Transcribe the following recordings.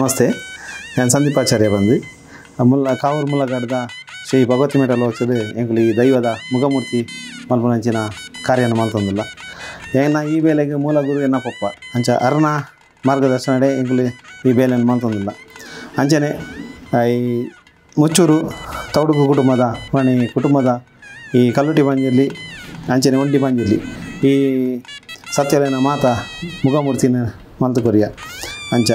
ನಮಸ್ತೆ. ನಾನು ಸಂದೀಪಾಚಾರ್ಯ ಬಂದು ಮುಲ್ಲ ಕಾವೂರು ಮುಲ್ಲಗಾಡ್ದ ಶ್ರೀ ಭಗವತಿ ಮೇಟಲ್ ಹೋಗ್ತದೆ. ಎಂಕುಲು ಈ ದೈವದ ಮುಖಮೂರ್ತಿ ಮಲ್ಪುನಂಚಿನ ಕಾರ್ಯನ ಮಲ್ತೊಂದಿಲ್ಲ. ಏನ ಈ ಬೇಲೆಗೆ ಮೂಲ ಗುರು ಎನ್ನ ಪಪ್ಪ ಅಂಚ ಅರ್ನ ಮಾರ್ಗದರ್ಶನಡೆ ಎಂಕುಲು ಈ ಬೇಲೆಯನ್ನು ಮಲ್ತೊಂದಿಲ್ಲ. ಅಂಚನೆ ಈ ಮುಚ್ಚೂರು ತೌಡುಗು ಕುಟುಂಬದ ಮಣಿ ಕುಟುಂಬದ ಈ ಕಲ್ಲುಟಿ ಪಂಜುರ್ಲಿ ಅಂಚನೆ ಒಂಟಿ ಪಂಜುರ್ಲಿ ಈ ಸತ್ಯಲೇನ ಮಾತ ಮುಖಮೂರ್ತಿನ ಮಲ್ತು ಕೊರಿಯ. ಅಂಚ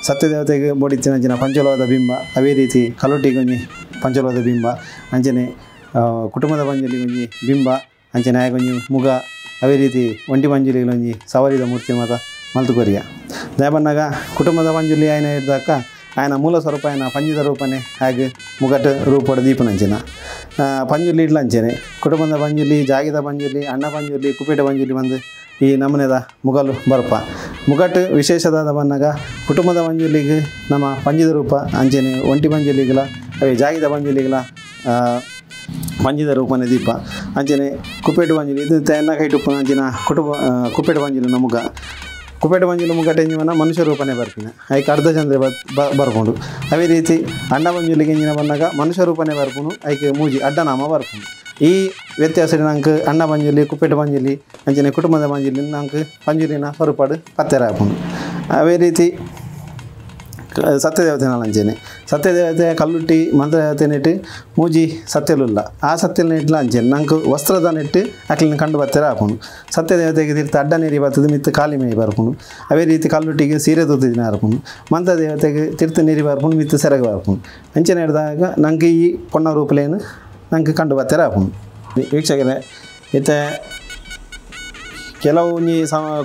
ಸತ್ಯದೇವತೆಗೆ ಬೋಡಿತ್ತಿನ ಅಂಚಿನ ಪಂಚಲೋಹದ ಬಿಂಬ, ಅವೇ ರೀತಿ ಕಲ್ಲುಟಿಗೊಂಜಿ ಪಂಚಲೋಹದ ಬಿಂಬ, ಅಂಚನೆ ಕುಟುಂಬದ ಪಂಜುರ್ಲಿಗೊಂಜಿ ಬಿಂಬ, ಅಂಚನೆ ಆಯಗೊಂಜಿ ಮುಗ, ಅವೇ ರೀತಿ ಒಂಟಿ ಪಂಜುರ್ಲಿಗೊಂಜಿ ಸವಾರಿದ ಮೂರ್ತಿ ಮಾತ ಮಲ್ತು ಕೊರಿಯ. ದಯಬನ್ನಾಗ ಕುಟುಂಬದ ಪಂಜುರ್ಲಿ ಆಯನ ಹಿಡ್ದಾಕ ಆಯನ ಮೂಲ ಸ್ವರೂಪ ಆಯನ ಪಂಜಿದ ರೂಪನೇ ಹಾಗೆ ಮುಗಟ್ ರೂಪದ ದೀಪನಂಚಿನ ಪಂಜುರ್ಲಿ ಇಡ್ಲಂಚನೆ ಕುಟುಂಬದ ಪಂಜುರ್ಲಿ, ಜಾಗಿದ ಪಂಜುರ್ಲಿ, ಅಣ್ಣ ಪಂಜುರ್ಲಿ, ಕುಪೇಟ ಪಂಜುರ್ಲಿ ಬಂದು ಈ ನಮೂನೆದ ಮುಗಲು ಬರ್ಪ. ಮುಗಟ್ ವಿಶೇಷದಾದ ಬಂದಾಗ ಕುಟುಂಬದ ಪಂಜುರ್ಲಿಗೆ ನಮ್ಮ ಪಂಜಿದ ರೂಪ, ಅಂಚನೆ ಒಂಟಿ ಪಂಜುರ್ಲಿಗಳ ಅವೇ ಜಾಗಿದ ಪಂಜುರ್ಲಿಗಳ ಪಂಜಿದ ರೂಪನೇ ದೀಪ. ಅಂಚನೆ ಕುಪೇಟ ಪಂಜುರ್ಲಿ ಇದು ಎನ್ನ ಕೈಟುಪ್ಪು ಅಂಚಿನ ಕುಟುಂಬ ಕುಪೇಟ ಪಂಜುರ್ಲಿ ನಮುಗ ಕುಪೇಟ ಪಂಜುರ್ಲಿ ಮುಗಟ ಎಂಜಿನ ಮನುಷ್ಯ ರೂಪನೇ ಬರ್ಪಿನ ಐಕ್ ಅರ್ಧ ಚಂದ್ರೆ ಬರ್ಕೊಂಡು. ಅದೇ ರೀತಿ ಅಣ್ಣ ಪಂಜುರ್ಲಿಗೆ ಎಂಜಿನ ಬಂದಾಗ ಮನುಷ್ಯ ರೂಪನೇ ಬರ್ಪುನು, ಐಕ್ ಮೂಜಿ ಅಡ್ಡನಾಮ ಬರ್ಪುನು. ಈ ವ್ಯತ್ಯಾಸ ನಂಗೆ ಅಣ್ಣ ಪಂಜುರ್ಲಿ, ಕುಪ್ಪೇಟ ಪಂಜುರ್ಲಿ, ಅಂಚನೆ ಕುಟುಂಬದ ಪಂಜುರ್ಲಿ ನಂಗೆ ಪಂಜುರ್ಲಿನ ಸ್ವರೂಪಾಡು ಪತ್ತೆರ ಆಪುಂಡು. ಅದೇ ರೀತಿ ಸತ್ಯದೇವತೆನ ಅಂಚನೆ ಸತ್ಯದೇವತೆ ಕಲ್ಲುಟ್ಟಿ ಮಂತ್ರದೇವತೆ ನೆಟ್ಟು ಮೂಜಿ ಸತ್ಯಲುಲ್ಲ ಆ ಸತ್ಯಲ ನೆಟ್ಲ ಅಂಚನೆ ನಂಗೆ ವಸ್ತ್ರದ ನೆಟ್ಟು ಅಕ್ಲಿನ ಕಂಡು ಬತ್ತೆರ ಆಪುಂಡು. ಸತ್ಯದೇವತೆಗೆ ತೀರ್ಥ ಅಡ್ಡ ನೀರಿ ಬರ್ತದೆ, ಮಿತ್ತು ಕಾಲಿ ಮೇ ಬರ್ಪುಂಡು. ಅದೇ ರೀತಿ ಕಲ್ಲುಟ್ಟಿಗೆ ಸೀರೆ ತೂತಿನ ಬರ್ಪುಂಡು. ಮಂತ್ರದೇವತೆಗೆ ತೀರ್ಥ ನೀರಿ ಬರ್ಪುಂಡು, ಮಿತ್ತು ಸೆರಗು ಬರ್ಪುಂಡು. ಅಂಚನೆ ಹಿಡಿದಾಗ ನಂಗೆ ಈ ಪೊಣ್ಣ ರೂಪಲೇನು ನಂಗೆ ಕಂಡು ಬತ್ತೆರ ಆಪುಂಡು. ವೀಕ್ಷಕರೇ, ಇತ್ತೆ ಕೆಲವು ಒಂಜಿ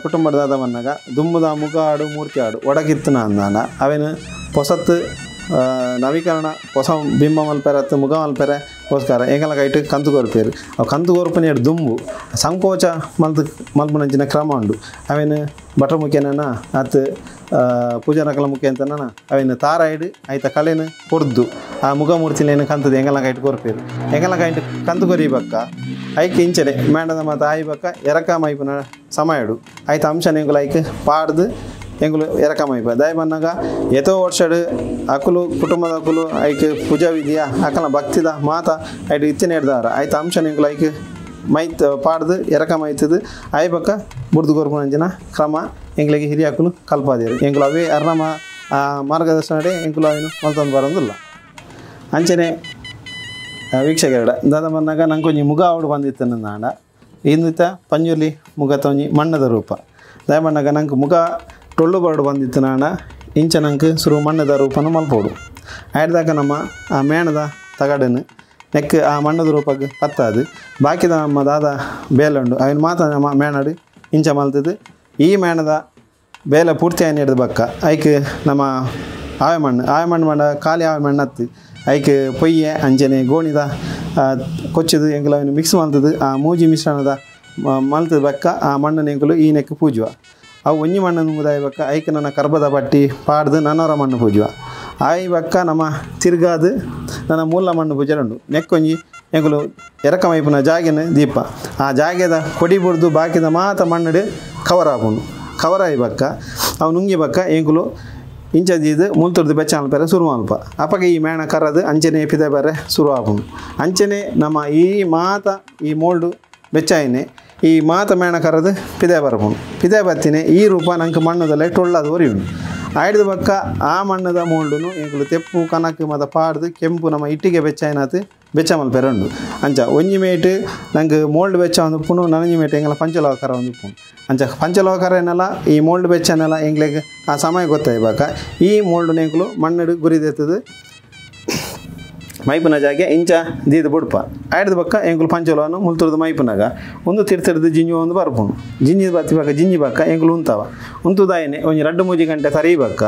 ಕುಟುಂಬದ ಬಂದಾಗ ದುಂಬುದ ಮುಗ ಆಡು ಮೂರ್ತಿ ಆಡು ಒಡಗಿತ್ತನ ಅಂದಾನ ಅವೇನು ಪೊಸತ್ತು ನವೀಕರಣ ಹೊಸ ಬಿಂಬ ಮಲ್ಪೆರೆ ಅತ್ತು ಮುಗ ಮಲ್ಪೆರೆ ಗೋಸ್ಕರ ಎಂಕಲ ಕೈಟ್ ಕಂತು ಕೊರ್ಪೇರು. ಅವು ಕಂತು ಕೊರ್ಪುನ ದುಂಬು ಸಂಕೋಚ ಮಲ್ತು ಮಲ್ಪುನಂಚಿನ ಕ್ರಮ ಉಂಡು. ಅವೇನು ಭಟ್ರ ಮುಖೇನ ಅತ್ತು ಪೂಜಾರಕಲ ಮುಖೇಂತನ ಅವೇನು ತಾರಾಯ್ಡು ಐತ ಕಲೆನು ಕೊರ್ದು ಆ ಮುಖಮೂರ್ತಿಲೇನು ಕಂತದ ಎಂಕಲ ಕೈಟ್ ಕೊರ್ಪೇರು. ಎಂಕಲ ಕೈಟ್ ಕಂತು ಕೊರಿಬಕ್ಕ ಐಕ್ ಇಂಚನೆ ಮೇಂಡದ ಮಾತ ಆಯ್ಬಕ್ಕ ಎರಕ ಮೈಪುನ ಸಮಯಡು ಐತ ಅಂಶನ ಎಂಕುಲು ಐಕ್ ಪಾಡ್ದು ಎಂಕುಲು ಎರಕ ಮೈಪ. ದಯ ಬಂದಾಗ ಎತೋ ವರ್ಷಡು ಅಕುಲು ಕುಟುಂಬದ ಅಕುಲು ಐಕ್ ಪೂಜಾ ವಿಧಿಯ ಅಕಲ ಭಕ್ತಿದ ಮಾತ ಐಟ್ ಇತ್ತಿನ ಹಿಡ್ದಾರ ಐತ ಅಂಶನ ಎಂಕುಲು ಐಕ್ ಮೈತ್ ಪಾಡ್ದು ಎರಕ ಮೈತದು ಆಯ್ಬಕ್ಕ ಬುಡ್ದು ಕೊರ್ಪುನಂಚಿನ ಕ್ರಮ ಎಂಕ್ಲಿಗೆ ಹಿರಿಯ ಅಕುಲು ಕಲ್ಪಾದೇರು. ಎಂಕುಲು ಅವೇ ಅರ್ನಮ ಮಾರ್ಗದರ್ಶನಡೆ ಎಂಕುಲು ಅವೇನು ಮಲ್ತೊಂದು ಬರೋದಿಲ್ಲ. ಅಂಚನೆ ವೀಕ್ಷಕರಡ ದಾದ ಬಂದಾಗ ನಂಗೊಂಜಿ ಮುಗ ಆವಡು ಬಂದಿತ್ತು ನಾಡ ಇಂದಿತ್ತ ಪಂಜುರ್ಲಿ ಮುಗ ತೊಂಜಿ ಮಣ್ಣದ ರೂಪ. ದಯ ಬಂದಾಗ ನಂಗೆ ಮುಗ ಟೊಳ್ಳು ಬರಡು ಬಂದಿತ್ತು ನಾಡ ಇಂಚ ನಂಗೆ ಸುರು ಮಣ್ಣದ ರೂಪನ ಮಲ್ಪೋಡು. ಆಯ್ದಾಗ ನಮ್ಮ ಆ ಮೇಣದ ತಗಡನ್ನು ನೆಕ್ ಆ ಮಣ್ಣದ ರೂಪಕ್ಕೆ ಪತ್ತಾದು ಬಾಕಿದ ನಮ್ಮ ದಾದ ಬೇಲುಂಡು ಅವನ ಮಾತ ನಮ್ಮ ಮೇಣಡು ಇಂಚ ಮಲ್ತದ್ದು. ಈ ಮೇಣದ ಬೇಲೆ ಪೂರ್ತಿ ಆಯ್ನ ಹಿಡ್ದು ಬಕ್ಕ ಐಕ್ ನಮ್ಮ ಆವೆ ಮಣ್ಣು ಆವೆ ಮಣ್ಣು ಮಾಡ ಖಾಲಿ ಆವೆ ಮಣ್ಣು ಹತ್ತು ಐಕ್ ಪೊಯ್ಯೆ ಅಂಚನೆ ಗೋಣಿದ ಕೊಚ್ಚದು ಎಂಕುಲು ಅವನು ಮಿಕ್ಸ್ ಮಲ್ತದ್ದು ಆ ಮೂಜಿ ಮಿಶ್ರಣದ ಮಲ್ತದ ಬಕ್ಕ ಆ ಮಣ್ಣನ್ನು ಎಂಕುಲು ಈ ನೆಕ್ ಪೂಜುವ. ಅವು ಒಂಜಿ ಮಣ್ಣನ್ನು ಮುದಾಯಿ ಬಕ್ಕ ಐಕ್ ನನ್ನ ಕರ್ಬದ ಬಟ್ಟಿ ಪಾಡ್ದು ನನ್ನವರ ಮಣ್ಣು ಪೂಜುವ. ಆಯಿ ಬಕ್ಕ ನಮ್ಮ ತಿರ್ಗಾದು ನನ್ನ ಮೂಲ ಮಣ್ಣು ಪೂಜೆ ಉಂಡು. ನೆಕ್ಕೊಂಜಿ ಎಂಕುಲು ಎರಕ ಮೈಪುನ ಜಾಗೆನ ದೀಪ ಆ ಜಾಗೆದ ಕೊಡಿ ಬುಡ್ದು ಬಾಕಿದ ಮಾತ ಮಣ್ಣು ಕವರ್ ಆಪುಂಡು. ಕವರ್ ಆಯಿ ಬಕ್ಕ ಅವು ನುಂಗಿ ಬಕ್ಕ ಎಂಕುಲು ಇಂಚ ದೀದು ಮುಲ್ತುರ್ದು ಬೆಚ್ಚ ಅಲ್ಪೆರೆ ಸುರು ಅಲ್ಪ ಅಪಗ ಈ ಮೇಣ ಕರದು ಅಂಚನೆ ಪಿದೆ ಬೇರೆ ಸುರು ಆಪುಂಡು. ಅಂಚನೆ ನಮ್ಮ ಈ ಮಾತ ಈ ಮೋಲ್ಡು ಬೆಚ್ಚಾಯಿನೆ ಈ ಮಾತ ಮೇಣ ಕರದು ಪಿದೆ ಬರ್ಪುಂಡು. ಪಿದೆ ಬತ್ತಿನೇ ಈ ರೂಪ ನಂಗೆ ಮಣ್ಣದಲ್ಲೇ ಟೊಳ್ಳದು ಒರಿಯುಂಡು. ಆಯ್ದ ಬಕ್ಕ ಆ ಮಣ್ಣದ ಮೋಲ್ಡುನು ಎಂಕುಲು ತೆಪ್ಪು ಕನಕು ಮತ ಪಾಡ್ದು ಕೆಂಪು ನಮ್ಮ ಇಟ್ಟಿಗೆ ಬೆಚ್ಚಾಯಿನಾತು ಬೆಚ್ಚ ಮಲ್ಪೆರೆ ಉಂಡು. ಅಂಚ ಒಂಜಿ ಮೇಟ್ ನಂಗೆ ಮೋಲ್ಡ್ ಬೆಚ್ಚ ಒಂದು ಪುಣು ನನಂಜಿ ಮೇಟ್ ಎಂಗಲ ಪಂಚಲೋಹಕರ ಒಂದು ಪುಣು. ಅಂಚ ಪಂಚಲೋಹಕರ ಏನಲ್ಲ ಈ ಮೋಲ್ಡ್ ಬೆಚ್ಚನೆಲ್ಲ ಎಂಗ್ಲಿಗೆ ಆ ಸಮಯ ಗೊತ್ತಾಯ್ಬಾಕ ಈ ಮೋಲ್ಡ್ ಎಂಕುಲು ಮಣ್ಣು ಗುರಿದೆತ್ತದು ಮೈಪುನ ಜಾಗೆ ಇಂಚ ದೀದು ಬುಡ್ಪ ಆಯ್ದ ಬಕ್ಕ ಎಂಕುಲು ಪಂಚಲೋಹನು ಮುಲ್ತುರ್ದು ಮೈಪುನಾಗ ಒಂದು ತಿರ್ತಿರ್ದು ಜಿಂಜು ಒಂದು ಬರ್ಪುಣು. ಜಿಂಜಿ ಬತ್ತಿ ಬಕ್ಕ ಜಿಂಜಿ ಬಕ್ಕ ಎಂಕುಲು ಉಂತಾವ ಉಂತುದಾಯನೆ ಒಂಜಿ ರಡ್ಡು ಮೂಜಿ ಗಂಟೆ ತರೀಬಕ್ಕ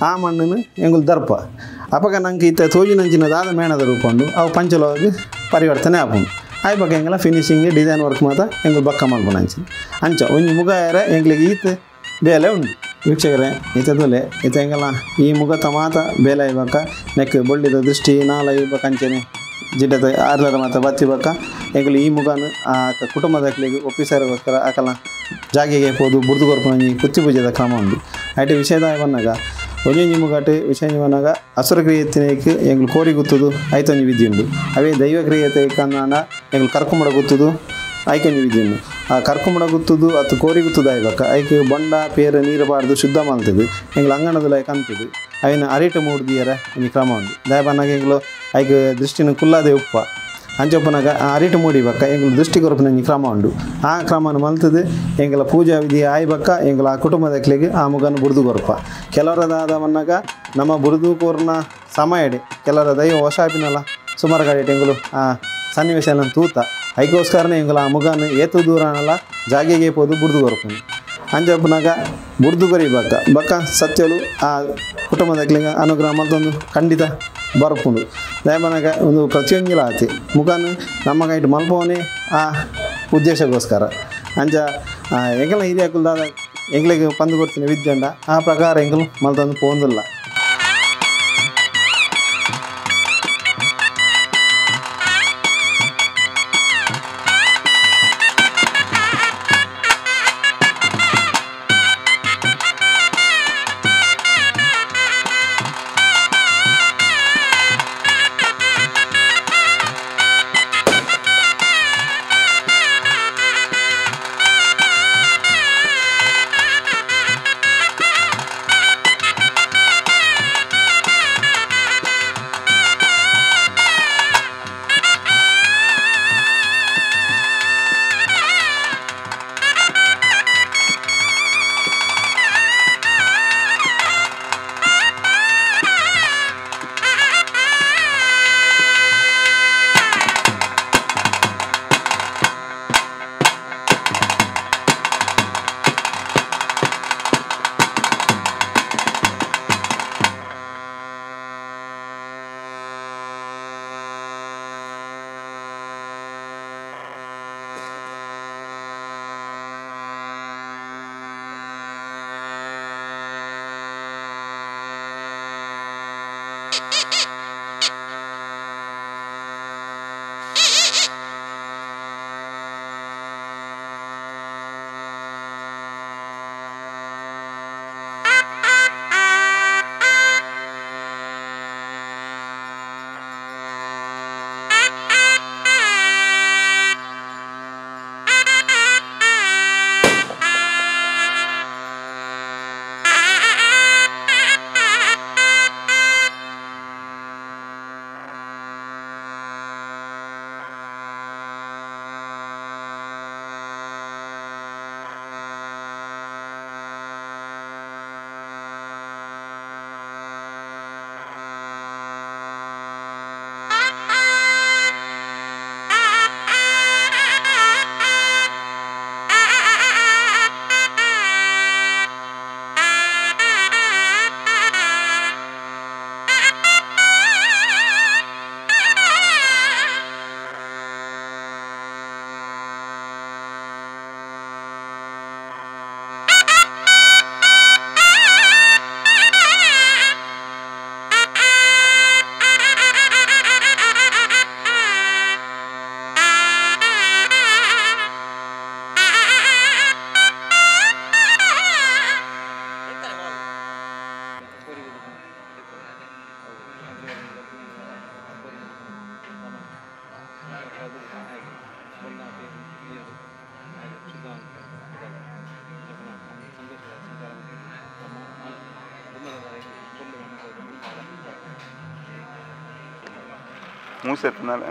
ಆ ಮಣ್ಣನ್ನು ಎಂಕುಲು ದರ್ಪ ಅಪಗ ನಂಗೆ ಇತ್ತ ತೋಜಿನಂಚಿನ ದಾದ ಮೇಣದ ರೂಪಂಡು ಅವು ಪಂಚಲೋಹಕ್ಕೆ ಪರಿವರ್ತನೆ ಆಪುಂಡು. ಆಯ್ ಬಕ್ಕ ಎಂಕಲ finishing design work ಮಾತ್ರ ಎಂಕುಲು ಬಕ್ಕ ಮಲ್ಪುನ ಅಂಚಿನ ಅಂಚ ಒಂಜಿ ಮುಗ ಎಂಕ್ಲಿಗೆ ಈತ ಬೇಲೆ ಉಂಡು. ವೀಕ್ಷಕರೇ, ಇತ್ತದಲ್ಲೇ ಇತ್ತ ಎಂಕಲ ಈ ಮುಗತ ಮಾತ ಬೇಲೆ ಇಬ್ಬಕ್ಕ ನೆಕ್ ಬೊಳ್ಳಿದ ದೃಷ್ಟಿ ನಾಲ ಇಬ್ಬಕ್ಕ ಅಂಚನೆ ಜಿಡ್ಡದ ಆರ್ಲರ ಮಾತ ಬತ್ತಿ ಬಕ್ಕ ಎಂಕುಲು ಈ ಮುಗನು ಆ ಕುಟುಂಬದಕ್ಲಿಗೆ ಒಪ್ಪಿಸೋಗೋಸ್ಕರ ಆಕಲ ಜಾಗೆಗೆ ಪೋದು ಬುಡ್ದು ಕೊರ್ಪುನಂಜಿ ಕುತ್ತಿ ಪೂಜೆದ ಕ್ರಮ ಉಂಡು. ಐಟ್ ವಿಷಯದ ಬಂದಾಗ ಒಂಜೊಂಜಿ ಮುಗಾಟು ವಿಷಯ ಮನಾಗ ಅಸುರ ಕ್ರಿಯೆತಿನೈಕ್ ಎಂಗ್ಲು ಕೋರಿ ಗುತ್ತದು ಐತೊಂಜಿ ವಿಧಿ ಉಂಡು ಅವೇ ದೈವ ಕ್ರಿಯತೆ ಕನ್ನಾಂಡ ಎಂಗ್ಲು ಕರ್ಕುಂಬಡ ಗುತ್ತದು ಐಕೊಂಜಿ ವಿಧಿ ಉಂಡು ಆ ಕರ್ಕುಂಬಡ ಗುತ್ತದು ಅತ್ತು ಕೋರಿ ಗುತ್ತದು ಆಯ್ಬಕ್ಕ ಐಕ್ ಬೊಂಡ ಪೇರು ನೀರು ಬಾರ್ದು ಶುದ್ಧ ಮಲ್ತದು ಎಂಗ್ಲು ಅಂಗಣದಲ್ಲ ಕಂತದು ಅವಿನ ಅರಿಟ ಮೂಡ್ದಿಯರ ಒಂಜಿ ಕ್ರಮ ಉಂಡು ದಯಬನ್ನಾಗ ಎಂಗ್ಲು ಐಕ್ ದೃಷ್ಟಿನ ಕುಲ್ಲಾದೆ ಉಪ್ಪ ಅಂಚೊಪ್ಪನಾಗ ಆ ಅರಿಟ ಮೂಡಿ ಬಕ್ಕ ಎಂಗ್ಲು ದೃಷ್ಟಿ ಕೊರಪಿನ ಒಂಜಿ ಕ್ರಮ ಉಂಡು ಆ ಕ್ರಮನ ಮಲ್ತದು ಎಂಗ್ಲ ಪೂಜಾ ವಿಧಿ ಆಯ್ಬಕ್ಕ ಎಂಗ್ಲ ಆ ಕುಟುಂಬದಕ್ಲಿಗೆ ಆ ಮುಗನ ಬುಡ್ದು ಕೊರಪ ಕೆಲವರದಾದ ಮನ್ನಾಗ ನಮ್ಮ ಬುಡ್ದು ಕೋರ್ನ ಸಮಯಡೆ ಕೆಲವರ ದೈವ ವಶಾಪಿನಲ್ಲ ಸುಮಾರು ಕಡೆ ಎಂಗುಲು ಆ ಸನ್ನಿವೇಶನ ತೂತ ಐಕೋಸ್ಕರನೇ ಎಂಗುಲ ಆ ಮುಗನ ಏತು ದೂರನಲ್ಲ ಜಾಗೆಗೆ ಪೋದು ಬುಡ್ದು ಕೊರಪನು ಅಂಚೊಪ್ಪನಾಗ ಬುಡ್ದು ಕೊರಿ ಬಕ್ಕ ಬಕ್ಕ ಸತ್ಯಲು ಆ ಕುಟುಂಬದಕ್ಲಿಗೆ ಅನುಗ್ರಹ ಮಲ್ತೊಂದು ಖಂಡಿತ ಬರ್ಪುಂಡು ದಯಮನಾಗ ಒಂದು ಪ್ರತಿಯೊಂಜಿಲ ಆತಿ ಮುಖಾನು ನಮ್ಮ ಕೈಟ್ ಮಲ್ಪವನೇ ಆ ಉದ್ದೇಶಕ್ಕೋಸ್ಕರ ಅಂಚ ಎಂಗಲ ಹಿರಿಯಾಕುಲ್ದಾದ ಎಂಗ್ಲಿಗೆ ಪಂದು ಕೊಡ್ತೀನಿ ವಿದ್ಯಂಡ ಆ ಪ್ರಕಾರ ಎಂಗಲು ಮಲ್ತೊಂದು ಪೋಂದಿಲ್ಲ. ಮೂಸೆತ್ನಾಲ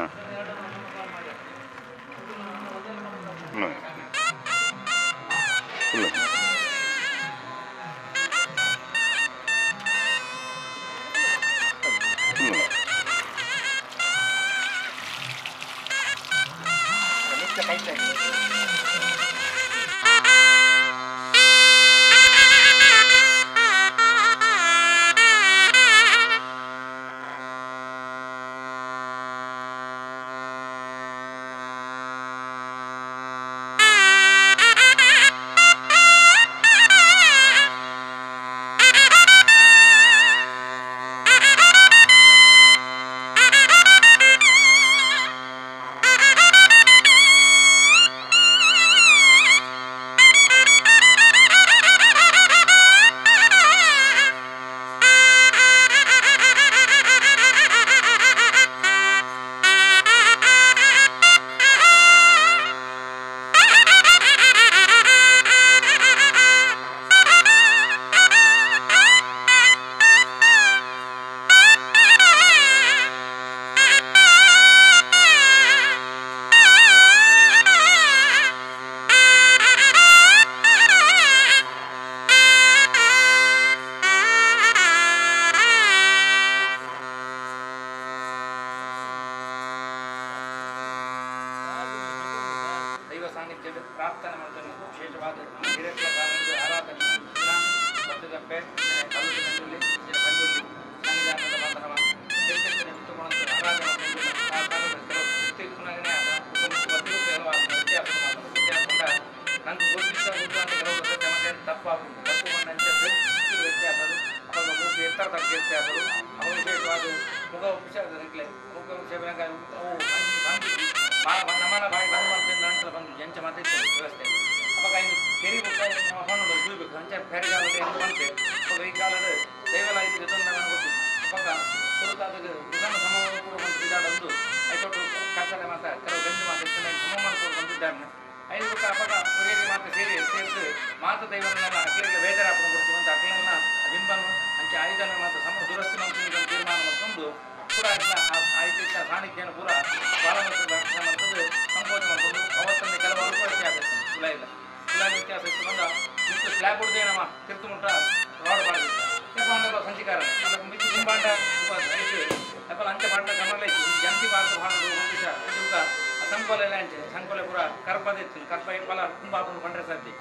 ಸಾನ್ನಿಧ್ಯದ ಪ್ರಾರ್ಥನೆ ಮಾಡ್ತಾನೆ ವಿಶೇಷವಾದ ನಮ್ಮ ಹಿರಿಯರ ಕಾಲದ ಆರಾಧನೆ ಸತ್ಯದಪ್ಪೆ ಕಲ್ಲುದ ಪಂಜುರ್ಲಿ ಪಂಜುರ್ಲಿ ಸನ್ನಿಧಾನದ ಮಾತನವ ಆರಾಧನೆ ಆ ಕಾಲದ ಕೆಲವು ತಿರುಗುನಾಗನೇ ಆದ ವ್ಯತ್ಯಾಸ ವ್ಯತ್ಯಾಸ ನಂಗೆ ಗೊತ್ತಿದ್ದ ಗೊತ್ತ ಕೆಲವು ಮತ್ತೆ ತಪ್ಪಾಗುಂಟು ತಪ್ಪು ಬಂದಂಥದ್ದು ವ್ಯತ್ಯಾಸ ಅವಾಗ ಮೂರ್ತಿ ಎತ್ತರ ತಕ್ಕ ವ್ಯತ್ಯಾಸ ಅವಾಗ ವಿಶೇಷವಾದ ಮುಖ ವಿಷಯ ಮುಖ ವಿಷಯ ಅವು ನಮ್ಮನ ಬಾಯಿ ಬಂದು ಮಾಡ್ತೀನಿ ನಂತರ ಬಂದು ಎಂಚ ಮಾತಿತ್ತು ವ್ಯವಸ್ಥೆ ಅವಾಗ ಇನ್ನು ಕೆರಿ ಮುಖ ನಮ್ಮ ಹೊಣ್ಣು ಬೀಳ್ಬೇಕು ಅಂಚ ಬೇರೆ ಕಾಲದ ಎಂದು ಬಂತೆ ಅವಾಗ ಈ ಕಾಲದ ದೈವಲ ಇದು ಜೊತೆ ಗೊತ್ತು ಅವಾಗ ಸುರುತಾದ ಉದಮ ಸಮವನ್ನು ಕೂಡ ಬಂದು ಬಿಡಾಡೊಂದು ಐತೊಟ್ಟು ಕಸಲೆ ಮಾತ ಕೆಲವು ಬೆಂದು ಮಾತು ಸಮ ಮಾಡ್ಕೊಂಡು ಬಂದಿದ್ದಾನೆ ಐದು ಬುಕ್ಕ ಅವಾಗ ಒಳ್ಳೆಯ ಮಾತು ಸೇರಿ ಸೇರಿಸಿ ಮಾತು ದೈವನ ಅಕ್ಲಿಗೆ ಬೇಜಾರಾಪಣ ಕೊಡ್ತೀವಿ ಅಂತ ಅಕ್ಲನ್ನ ಬಿಂಬನು ಅಂಚೆ ಆಯುಧನ ಮಾತು ಸಮ ದುರಸ್ತಿ ಮಾಡ್ತೀನಿ ಅಂತ ತೀರ್ಮಾನ ಮಾಡ್ಕೊಂಡು ಪೂರ ಆಯ್ತಿದ್ದ ಸಾನ್ನಿಧ್ಯನ ಪೂರ ಬಾಲಮಂತ್ರದ ಮಾಡ್ತದೆ ಸಂಕೋಚ ಮಾಡ್ಕೊಂಡು ಅವತ್ತೊಂದು ಕೆಲವು ಅಲ್ಪ ವ್ಯತ್ಯಾಸ ಇತ್ತು ಕುಲ ಇಲ್ಲ ಕುಲ ವ್ಯತ್ಯಾಸ ಇತ್ತು ಬಂದ ಮಿತ್ತು ಸ್ಲ್ಯಾಬ್ ಹೊಡೆದೇ ನಮ್ಮ ತಿರ್ತು ಮುಟ್ಟ ರಾಡ್ ಮಾಡಿದ್ದ ಯಪ್ಪ ಅಂದಾಗ ಸಂಚಿಕಾರ ಅದಕ್ಕೆ ಮಿತ್ತು ತುಂಬಾಂಡ ಐತು ಯಪ್ಪ ಅಂಚೆ ಪಾಂಡ ಕಮಲ ಇತ್ತು ಜಂತಿ ಭಾರತ ಭಾಂಡ ವಿಷ ಸಂಕೋಲೆ ಎಲ್ಲ ಅಂಚೆ ಸಂಕೋಲೆ ಪೂರ ಕರ್ಪದ ಇತ್ತು ಕರ್ಪ ಫಲ ತುಂಬ ಹಾಕೊಂಡು ಬಂಡ್ರೆ ಸಾಧ್ಯ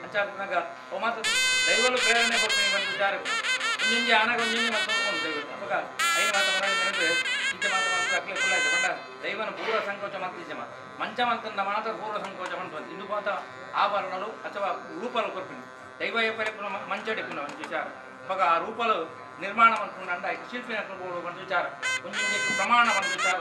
ಅಂಚಾಗ ಅವು ಮಾತ್ರ ದೈವಲು ಪ್ರೇರಣೆ ಕೊಡ್ತೀನಿ ಬಂದು ವಿಚಾರ ಒಂಜೊಂಜಿ ಆನಾಗ ಒಂಜೊಂಜಿ ಮಾತು ನೋಡ್ಕೊಂಡು ದೈವ ಅವಾಗ ಐದು ಮಾತು ಮರಳಿ ಇಂಚೆ ಮಾತು ಮಾತ್ರ ಅಕ್ಲೆ ಫುಲ್ ಆಯ್ತು ಬಂಡ ದೈವನ ಪೂರ್ವ ಸಂಕೋಚ ಮಾತ್ರ ಇಜ್ಜೆ ಮಾತು ಮಂಚ ಮಂತಂದ ಮಾತ್ರ ಪೂರ್ವ ಸಂಕೋಚ ಬಂತು ಇಂದು ಮಾತ್ರ ಆಭರಣಗಳು ಅಥವಾ ರೂಪಲು ಕೊರ್ಪಿನಿ ದೈವ ಎಪ್ಪರೆ ಪುನಃ ಮಂಚಡಿ ಪುನಃ ಒಂದು ವಿಚಾರ ಅವಾಗ ಆ ರೂಪಲು ನಿರ್ಮಾಣ ಮಾಡ್ಕೊಂಡು ಅಂಡ ಶಿಲ್ಪಿನ ಒಂದು ವಿಚಾರ ಒಂದೊಂದು ಪ್ರಮಾಣ ಒಂದು ವಿಚಾರ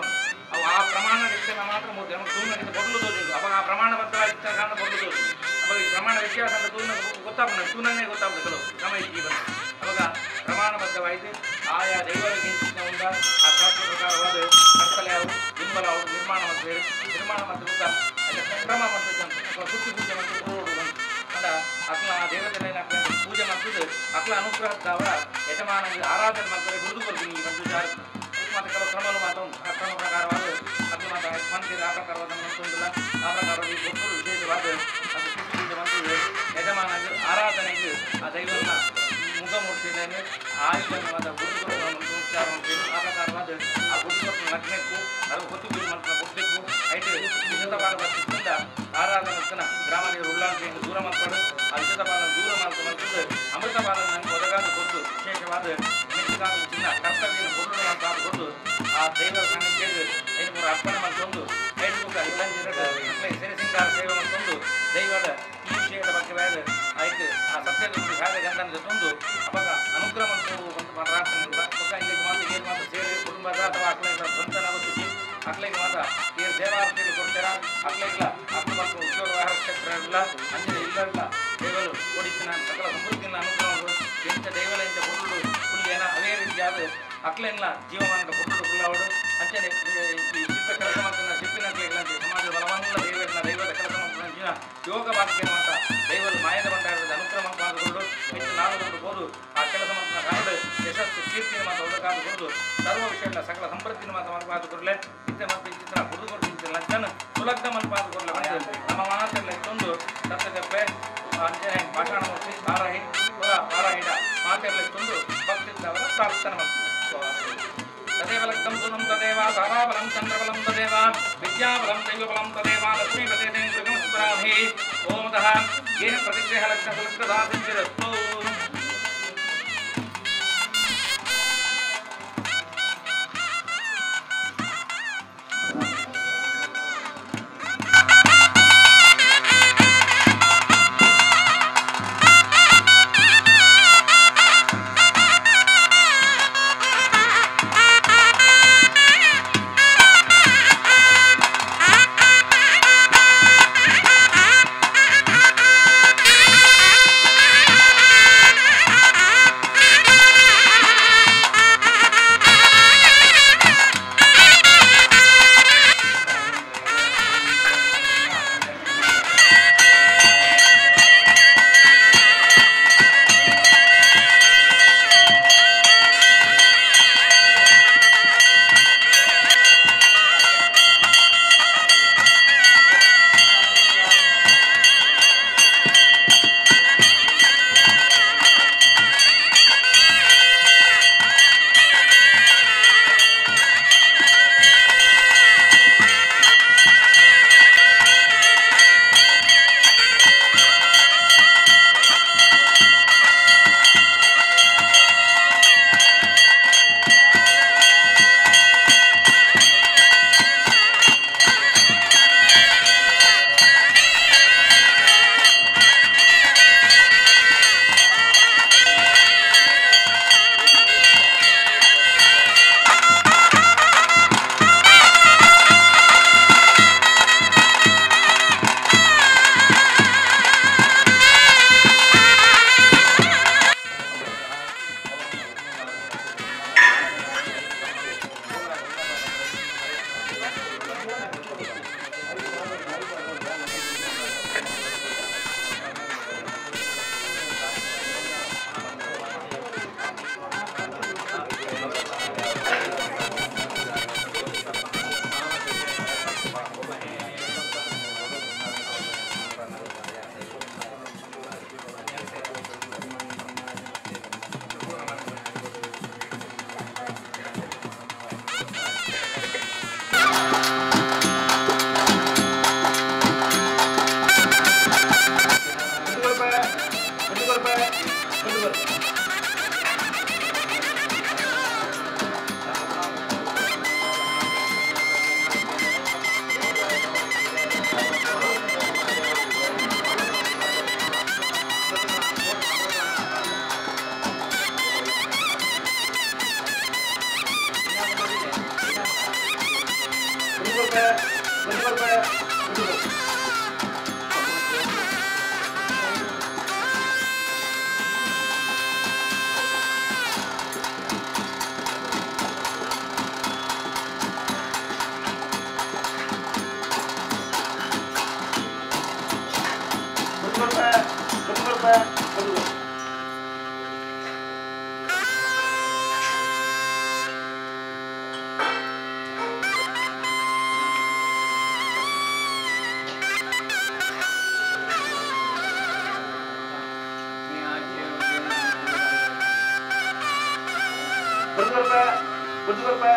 ಅವು ಆ ಪ್ರಮಾಣ ಇದ್ದಾಗ ಮಾತ್ರ ಮೂರ್ತಿ ನಮಗೆ ತೂನಗಿಂತ ಬದಲು ತೋರಿಸುದು ಅವಾಗ ಆ ಪ್ರಮಾಣಬದ್ಧವಾಗಿದ್ದ ಕಾರಣ ಬದಲು ತೋರಿಸುದು ಅವಾಗ ಈ ಪ್ರಮಾಣ ವ್ಯತ್ಯಾಸ ಅಂತ ತೂನ ಗೊತ್ತಾಗ್ತದೆ ತೂನನೇ ಗೊತ್ತಾಗ್ತದೆ ಕೆಲವು ಸಮಯ ಜೀವನ ಅವಾಗ ಪ್ರಮಾಣಬದ್ಧವಾಯಿತು ಆಯಾ ದೈವರಿಗೆ ಉಂಡ ಆ ಶಾಸ್ತ್ರ ಪ್ರಕಾರವಾದ ಕರ್ತಲೆ ಬಿಂಬಲ ಅವರು ನಿರ್ಮಾಣ ಮಾಡ್ತಾರೆ ನಿರ್ಮಾಣ ಮಾಡ್ತಾ ಕ್ರಮ ಮಾಡ್ತದೆ ಅಥವಾ ಸುತ್ತಿ ಪೂಜೆ ಮಾಡ್ತಾರೆ ಅಂಡ ಅಕ್ಲ ಆ ದೇವತೆಗಳನ್ನ ಪೂಜೆ ಮಾಡ್ತದೆ ಅಕ್ಲ ಅನುಗ್ರಹದವರ ಯಜಮಾನ ಆರಾಧನೆ ಮಾಡ್ತಾರೆ ಬಿಡುದು ಬರ್ತೀನಿ ಈ ಒಂದು ವಿಚಾರ ಮತ್ತು ಕೆಲವು ಕ್ರಮಗಳು ಮಾತ್ರ ಉಂಟು ಆ ಕ್ರಮ ಪ್ರಕಾರವಾದ ಅದು ಮಾತ್ರ ಮಂದಿರ ಆ ಪ್ರಕಾರವಾದ ಉಂಟಿಲ್ಲ ಆ ಪ್ರಕಾರವಾಗಿ ಗೊತ್ತಲು ವಿಶೇಷವಾದ ಅದು ಸುತ್ತಿ ಪೂಜೆ ಮಾಡ್ತದೆ ಯಜಮಾನ ಆರಾಧನೆಗೆ ಆ ದೈವನ ಮುಖಮೂರ್ತಿಯನ್ನು ಆಯುಧವಾದ ಗುರುಗಳು ಉಪಚಾರ ಆ ಪ್ರಕಾರವಾದ ಆ ಗುರುಗಳು ಲಗ್ನಕ್ಕೂ ಅದು ಹೊತ್ತು ಪೂಜೆ ಮಾಡ್ತಾರೆ ಕೊಡಬೇಕು ಐದು ವಿಶದಪಾಲ ಬರ್ತಿದ್ದ ಆರಾಧನೆ ಗ್ರಾಮದೇವರು ಉಳ್ಳಾಲ್ಕೆಯನ್ನು ದೂರ ಮಾಡ್ಕೊಂಡು ಆ ವಿಶದಪಾಲ ದೂರ ಮಾಡ್ಕೊಂಡು ಅಮೃತಪಾಲ ನನಗೆ ಒದಗಾದ ಕೊಟ್ಟು ವಿಶೇಷವಾದ ಮೆಚ್ಚುಗಾದ ಚಿನ್ನ ಕರ್ತವ್ಯ பொருள் ಕೊಟ್ಟು ಆ ದೈವ ಸಾನ್ನಿಧ್ಯ ಐನೂರು ಅರ್ಪಣೆ ಮಾಡ್ಕೊಂಡು ಐದು ಮುಖ ಸಿರಿಸಿಂಗಾರ ಸೇವೆ ಮಾಡ್ಕೊಂಡು ದೈವದ ಈ ವಿಷಯದ ಬಗ್ಗೆ ಬೇಡ ಆಯ್ತು ಆ ಸತ್ಯದ ಸಾಧ ಗಂಧನ ತಂದು ಅವಾಗ ಅನುಗ್ರಹ ಒಂದು ಪ್ರಾರ್ಥನೆ ಪಕ್ಕ ಇಲ್ಲಿಗೆ ಮಾತ್ರ ಏನು ಮಾತ್ರ ಸೇರಿ ಕುಟುಂಬದ ಅಥವಾ ಅಕ್ಲೆಗಳ ಸ್ವಂತನಾಗ ಶುಚಿ ಅಕ್ಲೆಗೆ ಮಾತ್ರ ಏನು ಸೇವಾರ್ಥಿಗಳು ಕೊಡ್ತೀರಾ ಅಕ್ಲೆಗಿಲ್ಲ ಅಕ್ಲು ಮಾತ್ರ ಉದ್ಯೋಗ ವ್ಯವಹಾರ ಕ್ಷೇತ್ರ ಇಲ್ಲ ಅಂಜನೆ ಇಲ್ಲ ಇಲ್ಲ ದೈವಲು ಕೊಡಿತಿನ ಸಕಲ ಸಮೃದ್ಧಿನ ಅನುಗ್ರಹಗಳು ಎಂಥ ದೈವಲ ಎಂಥ பொருಳು புள்ளிಯನ ಅವೇ ರೀತಿಯಾದ ಅಕ್ಲೆಲ್ಲ ಜೀವಮಾನದ பொருಳು ಪುಳ್ಳವಡು ಅಂಚನೆ ಈ ಶಿಲ್ಪ ಕೆಲಸ ಮಾಡ್ತಾನೆ ಶಿಲ್ಪಿನ ಸಮಾಜದ ಬಲವನ್ನ ದೈವನ ದೈವದ ಕೆಲಸ ಮಾಡ್ತಾನೆ ಜೀವನ ಯೋಗ ಭಾಗ್ಯ ಮಾತ್ರ ದೈವದ ಮಾಯದ ಭಂಡಾರದ ಅನುಕ್ರಮ ಮಾಡಿಕೊಂಡು ಹೆಚ್ಚು ನಾಲ್ಕು ಬೋದು ಆ ಕೆಲಸ ಮಾಡ್ತಾನೆ ಕಾರಣ ಯಶಸ್ಸು ಕೀರ್ತಿಯ ಮಾತ್ರ ಒದಗಾದುಕೊಂಡು ಸರ್ವ ವಿಷಯಗಳ ಸಕಲ ಸಮೃದ್ಧಿನ ಮಾತ್ರ ಮನಪಾದುಕೊಡ್ಲೆ ಇತ್ತೆ ಮತ್ತು ಚಿತ್ರ ಹುಡುಗರು ಲಗ್ನ ಸುಲಗ್ನ ಮನಪಾದುಕೊಡ್ಲೆ ನಮ್ಮ ಮಾತೆಲ್ಲ ತಂದು ಸತ್ತಗಪ್ಪೆ ಅಂಜನೆ ಪಾಷಾಣಮೂರ್ತಿ ಪಾರಾಹಿ ಪಾರಾಹಿಡ ಮಾತೆಲ್ಲ ತಂದು ಭಕ್ತಿದ್ದವರ ಪ್ರಾರ್ಥನೆ ಮಾಡ್ತಾರೆ. ತದೇವ ಲಗ್ನಂ ಸುನಂ ತದೇವ ತಾರಾಬಲಂ ಚಂದ್ರಬಲಂ ತದೇವ ವಿದ್ಯಾಬಲಂ ದೈವಬಲಂ ತದೇವ ಲಕ್ಷ್ಮೀಪತೇ ಗೃಹಮಸ್ಪರಾಭಿ ಓಮತಃ ಗೇಹ ಪ್ರತಿಗ್ರಹ ಲಗ್ನ ಸುಲಗ್ನದಾಸಿದ್ಧಿರಸ್ತು. Ah! ಗುರ್ದು ಕೊರ್ಪೆ.